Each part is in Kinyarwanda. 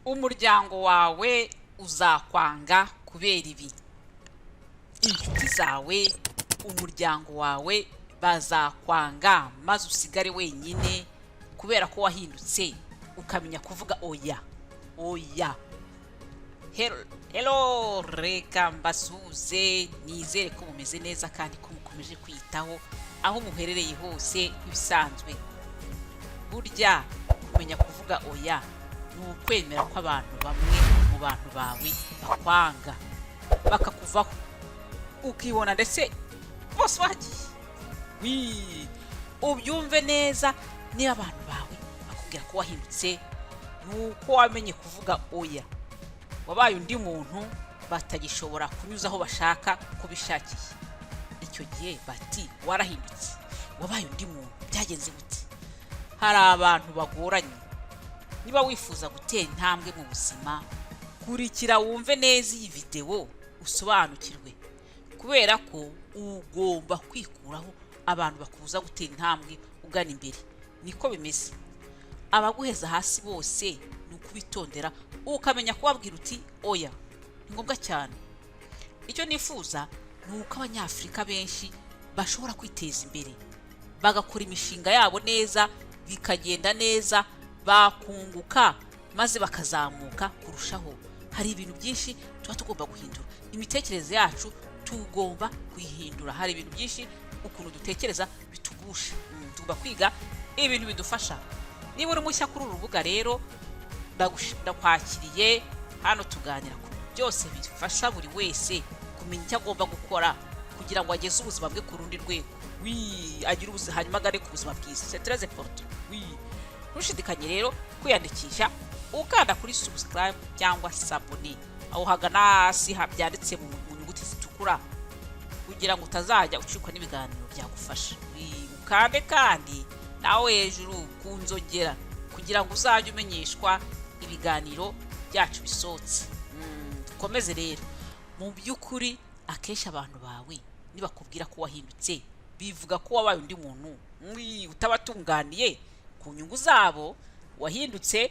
Umuryango wawe uzakwanga kubera ibi. Inshuti zawe, umuryango wawe bazakwanga maze usigare wenyine kubera ko wahindutse ukamenya kuvuga oya, oya. Hello, reka mbasuhuze, nizere ko mumeze neza kandi ko mukomeje kwiyitaho aho muherereye hose nk'ibisanzwe. Burya kumenya kuvuga oya ni ukwemera ko abantu bamwe mu bantu bawe bakwanga, bakakuvaho, ukibona ndetse bose bagiye. Wii, ubyumve neza, niba abantu bawe bakubwira ko wahindutse, ni uko wamenye kuvuga oya, wabaye undi muntu batagishobora kunyuza aho bashaka ko bishakiye. Icyo gihe bati: "Warahindutse, wabaye undi muntu, byagenze gute?" Hari abantu bagoranye. Niba wifuza gutera intambwe mu buzima, kurikira wumve neza iyi videwo usobanukirwe, kubera ko ugomba kwikuraho abantu bakubuza gutera intambwe ugana imbere. Niko bimeze. Abaguheza hasi bose ni ukubitondera, ukamenya kubabwira uti: "Oya." Ni ngombwa cyane. Icyo nifuza ni uko Abanyafurika benshi bashobora kwiteza imbere, bagakora imishinga yabo neza, bikagenda neza, bakunguka maze bakazamuka kurushaho. Hari ibintu byinshi tuba tugomba guhindura. Imitekerereze yacu tugomba kuyihindura. Hari ibintu byinshi ukuntu dutekereza bitugusha. Tugomba kwiga ibintu bidufasha. Niba uri mushya kuri uru rubuga rero, ndakwakiriye. Hano tuganira ku bintu byose bifasha buri wese kumenya icyo agomba gukora kugira ngo ageze ubuzima bwe ku rundi rwego, wi agire ubuzima, hanyuma agane ku buzima bwiza. C'est très important. Wi, ntushidikanye rero kwiyandikisha ukanda kuri subscribe cyangwa s'abonner aho hagana hasi byanditse mu nyuguti zitukura, kugira ngo utazajya ucikwa n'ibiganiro byagufasha. Ukande kandi nawe hejuru ku nzogera kugira ngo uzajye umenyeshwa ibiganiro byacu bisohotse. Dukomeze rero. Mu by'ukuri, akenshi abantu bawe nibakubwira ko wahindutse, bivuga ko wabaye undi muntu utabatunganiye ku nyungu zabo. Wahindutse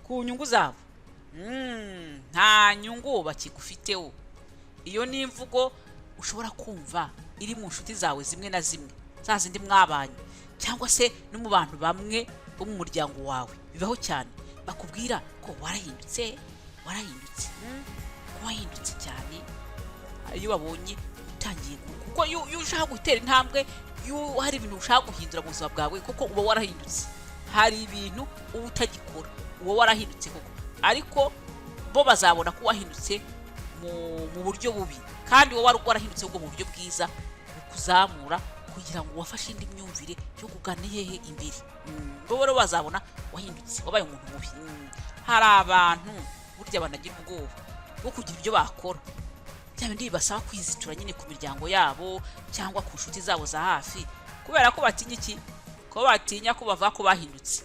ku nyungu zabo. Nta nyungu bakigufiteho. Iyo ni imvugo ushobora kumva iri mu nshuti zawe zimwe na zimwe, za zindi mwabanye, cyangwa se no mu bantu bamwe bo mu muryango wawe. Bibaho cyane, bakubwira ko warahindutse, warahindutse, ko wahindutse cyane iyo babonye utangiye kuko iyo ushaka gutera intambwe, iyo hari ibintu ushaka guhindura mu buzima bwawe, kuko uba warahindutse. Hari ibintu uba utagikora, uba warahindutse koko, ariko bo bazabona ko wahindutse mu buryo bubi, kandi wowe wari warahindutse ahubwo mu buryo bwiza bukuzamura, kugira ngo wafashe indi myumvire yo kugana hehe? Imbere. Bo rero bazabona wahindutse, wabaye umuntu mubi. Hari abantu burya banagira ubwoba bwo kugira ibyo bakora, bya bindi bibasaba kwizitura nyine ku miryango yabo cyangwa ku nshuti zabo za hafi, kubera ko batinya iki? Ko batinya ko bavuga ko bahindutse,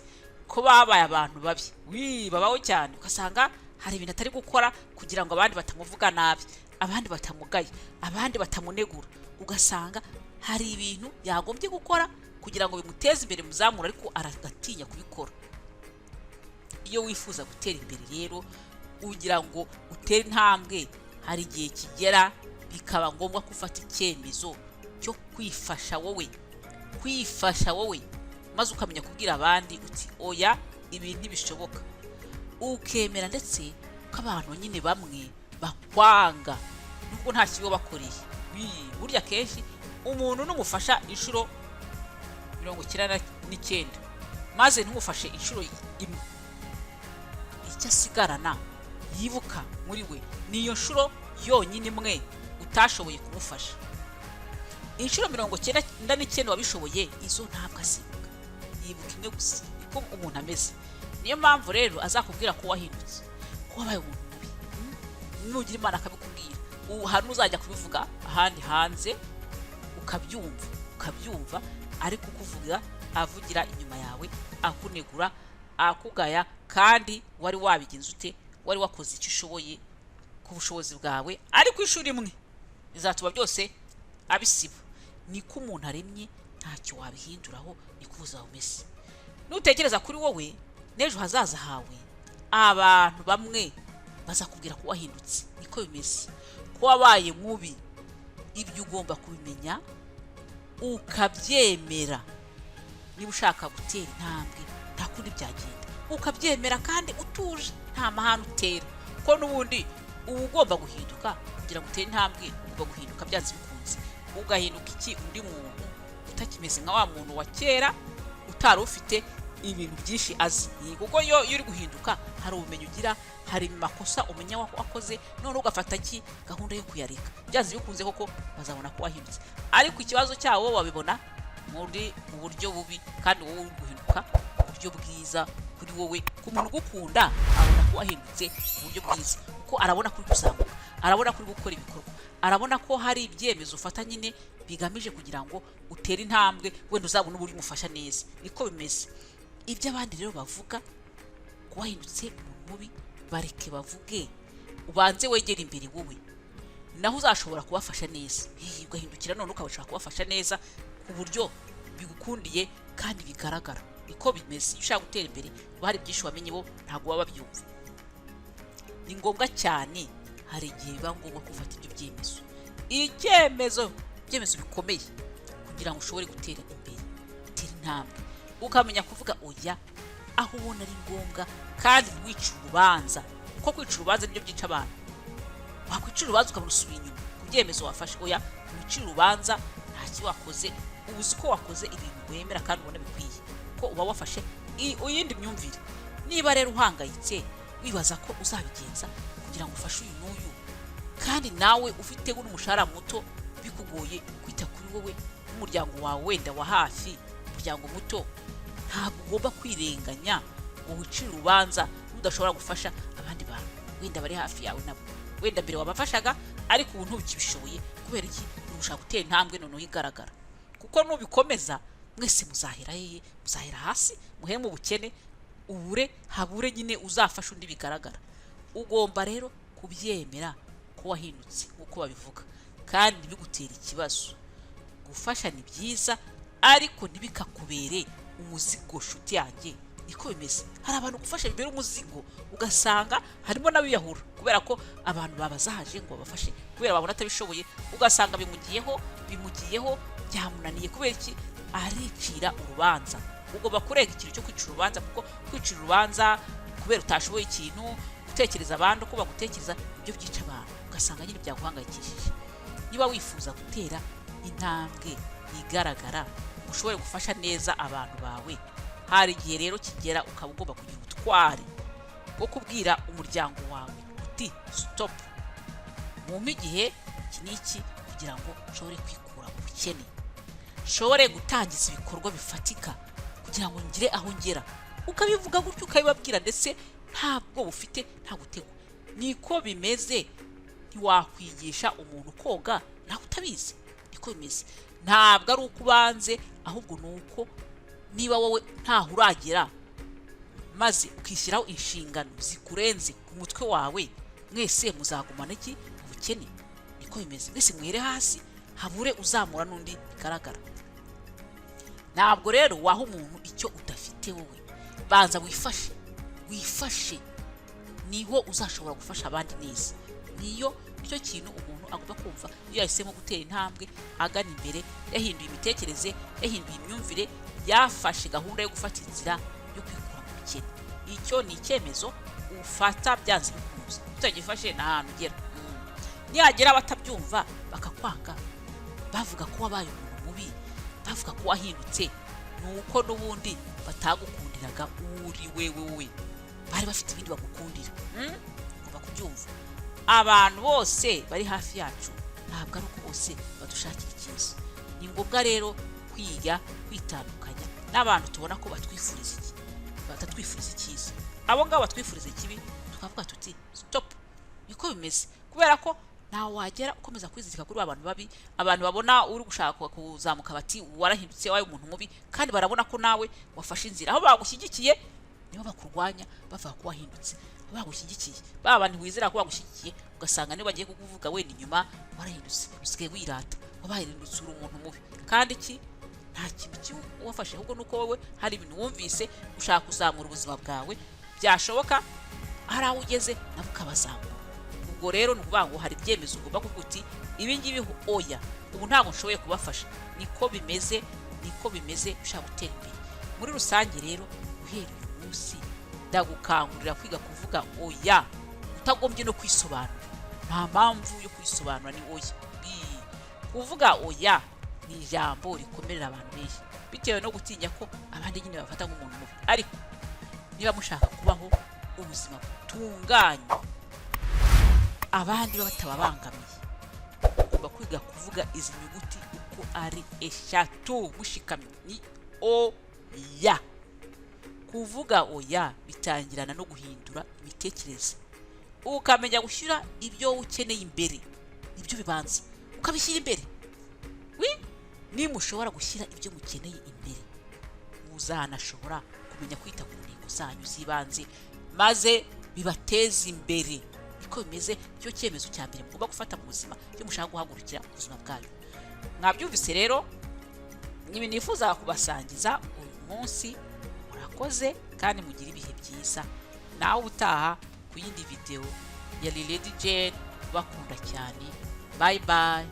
ko babaye abantu babi. Wi, babaho cyane. Ugasanga hari ibintu atari gukora kugira ngo abandi batamuvuga nabi, abandi batamugaye, abandi batamunegura. Ugasanga hari ibintu yagombye gukora kugira ngo bimuteze imbere, muzamura, ariko aragatinya kubikora. Iyo wifuza gutera imbere rero, ugira ngo utere intambwe, hari igihe kigera bikaba ngombwa ko ufata icyemezo cyo kwifasha wowe, kwifasha wowe, maze ukamenya kubwira abandi uti: "Oya, ibi ntibishoboka." Ukemera ndetse ko abantu nyine bamwe bakwanga nubwo nta kibi wabakoreye. Burya akenshi umuntu numufasha inshuro 99 maze ntumufashe inshuro imwe, icyo asigarana yibuka muri we ni iyo nshuro yonyine imwe utashoboye kumufasha. Inshuro 99 wabishoboye, izo ntabwo azibuka, yibuka imwe gusa. Niko umuntu ameze. Niyo mpamvu rero azakubwira ko wahindutse, ko wabaye umuntu mubi. Nugira Imana akabikubwira, ubu hari n'uzajya kubivuga ahandi hanze ukabyumva, ukabyumva ariko kuvuga avugira inyuma yawe, akunegura, akugaya, kandi wari wabigenza ute? Wari wakoze icyo ushoboye ku bushobozi bwawe, ariko inshuro imwe bizatuma byose abisiba. Niko umuntu aremye, ntacyo wabihinduraho, niko ubuzima bumeze. Nutekereza kuri wowe n'ejo hazaza hawe, Abantu bamwe bazakubwira ko wahindutse, niko bimeze, ko wabaye mubi. Ibyo ugomba kubimenya ukabyemera. Niba ushaka gutera intambwe, nta kundi byagenda, ukabyemera kandi utuje, nta mahane utera, ko n'ubundi uba ugomba guhinduka. Kugira ngo utere intambwe ugomba guhinduka byanze bikunze. Ugahinduka iki? Undi muntu utakimeze nka wa muntu wa kera utari ufite ibintu byinshi azi. Kuko iyo uri guhinduka hari ubumenyi ugira, hari amakosa umenya wakoze, none ugafata ki gahunda yo kuyareka. Byanze bikunze koko bazabona ko wahindutse, ariko ikibazo cyawo babibona mu buryo bubi, kandi wowe uri guhinduka mu buryo bwiza kuri wowe. Ku muntu ugukunda abona ko wahindutse mu buryo bwiza, kuko arabona ko uri kuzamuka, arabona ko uri gukora ibikorwa, arabona ko hari ibyemezo ufata nyine bigamije kugira ngo utere intambwe, wenda uzabone uburyo umufasha neza. Niko bimeze. Ibyo abandi rero bavuga ko wahindutse umuntu mubi, bareke bavuge, ubanze wegere imbere wowe, naho uzashobora kubafasha neza. Ugahindukira none ukabashaka kubafasha neza ku buryo bigukundiye kandi bigaragara. Niko bimeze. Iyo ushaka gutera imbere uba hari byinshi wamenye, bo ntabwo baba babyumva. Ni ngombwa cyane, hari igihe biba ngombwa ko ufata ibyo byemezo, ibyemezo bikomeye kugira ngo ushobore gutera imbere, gutera intambwe, ukamenya kuvuga oya aho ubona ari ngombwa, kandi ntiwice urubanza, kuko kwica urubanza nibyo byica abantu. Wakwicira urubanza ukabona usubiye inyuma ku byemezo wafashe. Oya, wicira urubanza nta cyo wakoze, uba uzi ko wakoze ibintu wemera kandi ubona bikwiye, ko uba wafashe iyindi myumvire. Niba rero uhangayitse wibaza ko uzabigenza kugira ngo ufashe uyu n'uyu, kandi nawe ufite n'umushahara muto, bikugoye kwita kuri wowe n'umuryango wawe wenda wa hafi, umuryango muto, ntabwo ugomba kwirenganya ngo wicire urubanza udashobora gufasha abandi bantu wenda bari hafi yawe, nabo wenda mbere wabafashaga ariko ubu ntubikibishoboye. Kubera iki? Ni ugushaka gutera intambwe noneho igaragara, kuko nubikomeza mwese muzahera hehe? Muzahera hasi, muhere mu bukene, ubure habure nyine uzafasha undi bigaragara. Ugomba rero kubyemera ko wahindutse nk'uko babivuga, kandi ntibigutere ikibazo. Gufasha ni byiza, ariko ntibikakubere umuzigo, shuti yanjye. Niko bimeze. Hari abantu gufasha bibera umuzigo, ugasanga harimo n'abiyahura kubera ko abantu babazahaje ngo babafashe, kubera babona atabishoboye, ugasanga bimugiyeho, bimugiyeho, byamunaniye. Kubera iki? Aricira urubanza. Ugomba kurenga ikintu cyo kwicira urubanza, kuko kwicira urubanza kubera utashoboye ikintu, gutekereza abandi uko bagutekereza, ibyo byica abantu, ugasanga nyine byaguhangayikishije. Niba wifuza gutera intambwe igaragara, ushobore gufasha neza abantu bawe, hari igihe rero kigera ukaba ugomba kugira ubutwari bwo kubwira umuryango wawe uti: "Stop, mumpe igihe iki n'iki kugira ngo nshobore kwikura mu bukene, nshobore gutangiza ibikorwa bifatika kugira ngo ngire aho ngera." Ukabivuga gutyo, ukabibabwira, ndetse ntabwo bufite, nta gutegwa. Niko bimeze. Ntiwakwigisha umuntu koga nawe utabizi. Niko bimeze. Ntabwo ari uko ubanze, ahubwo ni uko niba wowe ntaho uragera maze ukishyiraho inshingano zikurenze ku mutwe wawe, mwese muzagumana iki? Ubukene. Niko bimeze. Mwese muhere hasi, habure uzamura n'undi bigaragara. Ntabwo rero waha umuntu icyo udafite wowe. Banza wifashe, wifashe, niho uzashobora gufasha abandi neza. Nicyo kintu umuntu agomba kumva iyo yahisemo gutera intambwe agana imbere, yahinduye imitekerereze, yahinduye imyumvire, yafashe gahunda yo gufata inzira yo kwikura mu bukene. Icyo ni icyemezo ufata byanze bikunze. Utagifashe nta hantu ugera. Nihagera abatabyumva bakakwanga, bavuga ko wabaye umuntu mubi, bavuga ko wahindutse, ni uko n'ubundi batagukundiraga uri wewe, wowe bari bafite ibindi bagukundira. Ugomba kubyumva. Abantu bose bari hafi yacu ntabwo ari uko bose badushakira icyiza. Ni ngombwa rero kwiga kwitandukanya n'abantu tubona ko batwifuriza iki, batatwifuriza icyiza. Abo ngabo batwifuriza ikibi, tukavuga tuti: "Stop." Niko bimeze, kubera ko ntawe wagera ukomeza kwizirika kuri ba bantu babi, abantu babona uri gushaka kuzamuka bati: "Warahindutse, wabaye umuntu mubi," kandi barabona ko nawe wafashe inzira. Aho bagushyigikiye nibo bakurwanya bavuga ko wahindutse. Aho bagushyigikiye, ba bantu wizera ko bagushyigikiye, ugasanga nibo bagiye kukuvuga wenda inyuma: "Warahindutse, usigaye wirata, wabahindutse, uri umuntu mubi." Kandi iki nta kintu kibi wafashe, ahubwo nuko wowe hari ibintu wumvise ushaka kuzamura ubuzima bwawe, byashoboka. Hari aho ugeze nabo ukabazamura. Ubwo rero ni ukuvuga ngo hari ibyemezo ugomba kuvuga uti: "Ibi ngibi oya, ubu ntabwo nshoboye kubafasha." Niko bimeze, niko bimeze ushaka gutera imbere muri rusange. Rero guhera uyu munsi ndagukangurira kwiga kuvuga oya utagombye no kwisobanura. Nta mpamvu yo kwisobanura, ni oya. Kuvuga oya ni ijambo rikomerera abantu benshi bitewe no gutinya ko abandi nyine bafata nk'umuntu mubi. Ariko niba mushaka kubaho ubuzima butunganye, abandi batababangamiye, ugomba kwiga kuvuga izi nyuguti uko ari eshatu mushikamye, ni oya. Kuvuga oya bitangirana no guhindura imitekerereze, ukamenya gushyira ibyo ukeneye imbere. Nibyo bibanza ukabishyira imbere. Wi nimushobora gushyira ibyo mukeneye imbere, muzanashobora kumenya kwita ku ntego zanyu z'ibanze, maze bibateze imbere. Niko bimeze. Icyo cyemezo cya mbere mugomba gufata mu buzima iyo mushaka guhagurukira ubuzima bwanyu. Mwabyumvise rero, ni ibintu nifuzaga kubasangiza uyu munsi. Murakoze kandi mugire ibihe byiza. Nawe utaha ku yindi videwo ya Lady Jane. Bakunda cyane. Bye bye.